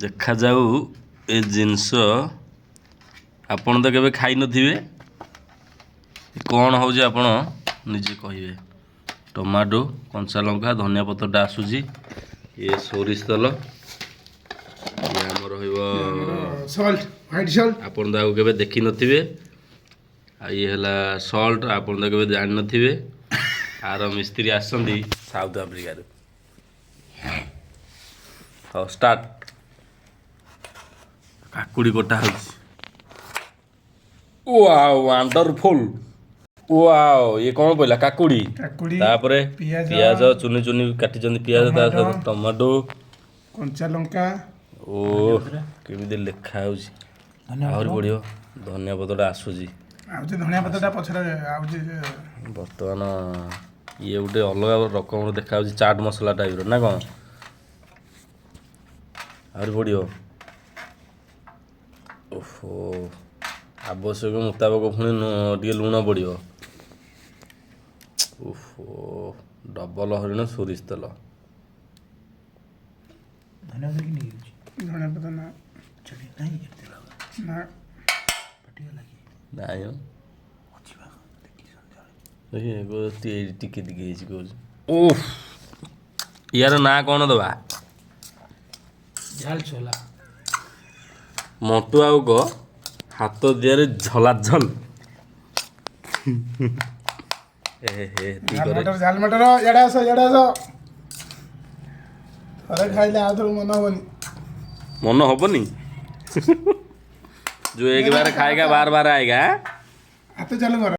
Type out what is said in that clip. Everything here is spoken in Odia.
ଦେଖାଯାଉ ଏ ଜିନିଷ। ଆପଣ ତ କେବେ ଖାଇନଥିବେ। କ'ଣ ହେଉଛି, ଆପଣ ନିଜେ କହିବେ। ଟମାଟୋ, କଞ୍ଚା ଲଙ୍କା, ଧନିଆ ପତ୍ରଟା ଆସୁଛି। ଇଏ ସୋରିଷ ତେଲ, ଇଏ ଆମର ରହିବ ସଲ୍ଟ, ହ୍ୱାଇଟ୍ ସଲ୍ଟ। ଆପଣ ତ ଆଉ କେବେ ଦେଖିନଥିବେ। ଆଉ ଇଏ ହେଲା ସଲ୍ଟ, ଆପଣ ତ କେବେ ଜାଣିନଥିବେ। ଆର ମିସ୍ତ୍ରୀ ଆସିଛନ୍ତି ସାଉଥ ଆଫ୍ରିକାରୁ। ହଉ, ଷ୍ଟାର୍ଟ। କାକୁଡ଼ି କଟା ହେଉଛି। Wow, wonderful, wow! ଇଏ କ'ଣ ପଇଲା? କାକୁଡ଼ି। କାକୁଡ଼ି। ତାପରେ? ପିଆଜ। ପିଆଜ ଚୁନି ଚୁନି କାଟିଛନ୍ତି ପିଆଜ, ତା ସହିତ ଟମାଟୋ। କଞ୍ଚା ଲଙ୍କା। ଓ, କେମିତି ଲେଖା ହେଉଛି! ଆହୁରି ପଡ଼ିବ, ଧନିଆ ପତ୍ରଟା ଆସୁଛି। ଆଉ ଯେ ଧନିଆ ପତ୍ରଟା ପଛରେ ଆଉ ଯେ ବର୍ତ୍ତମାନ ଇଏ ଗୋଟେ ଅଲଗା ରକମର ଦେଖାଯାଉଛି, ଚାଟ୍ ମସଲା ଟାଇପ୍ର ନା କ'ଣ? ଆହୁରି ପଡ଼ିବ। ଓହୋ, ଆବଶ୍ୟକ ମୁତାବକ ପୁଣି ଟିକେ ଲୁଣ ପଡ଼ିବ। ଓହୋ, ଡବଲ ହରିଣ ସୋରିଷ ତେଲ। ଧନିଆ ପତ୍ର କି ନେଇଯାଉଛି। ଧନିଆ ପତ୍ର ନା। ଚଳି ନାହିଁ ଏତେ ତେଲ। ନା। ଫାଟିଗଲା କି? ନାଇଁ। ଅଛି ବା, ଦେଖି ସନ୍ଧ୍ୟାବେଳେ। ଦେଖି, ଟିକେ ଟିକେ ହେଇଛି କହୁଛି। ଓଃ, ୟାର ନାଁ କ'ଣ ଦେବା? ଝାଲ ଛୋଲା। ମଣ୍ଟୁ ଆଉ କ ହାତ ଦିଆରେ ଝଲାଝଲ। ଏ ହେ, ଏତିକି ଝାଲ କରେ। ମଟର, ଝାଲ ମଟର। ଇଆଡ଼େ ଆସ, ଇଆଡ଼େ ଆସ। ଥରେ ଖାଇଲେ ଆଉ ଥରେ ମନ ହବନି। ମନ ହବନି। जो एक बार खाएगा, बार बार आएगा, हाँ? ହାତ ଚାଲୁ କର।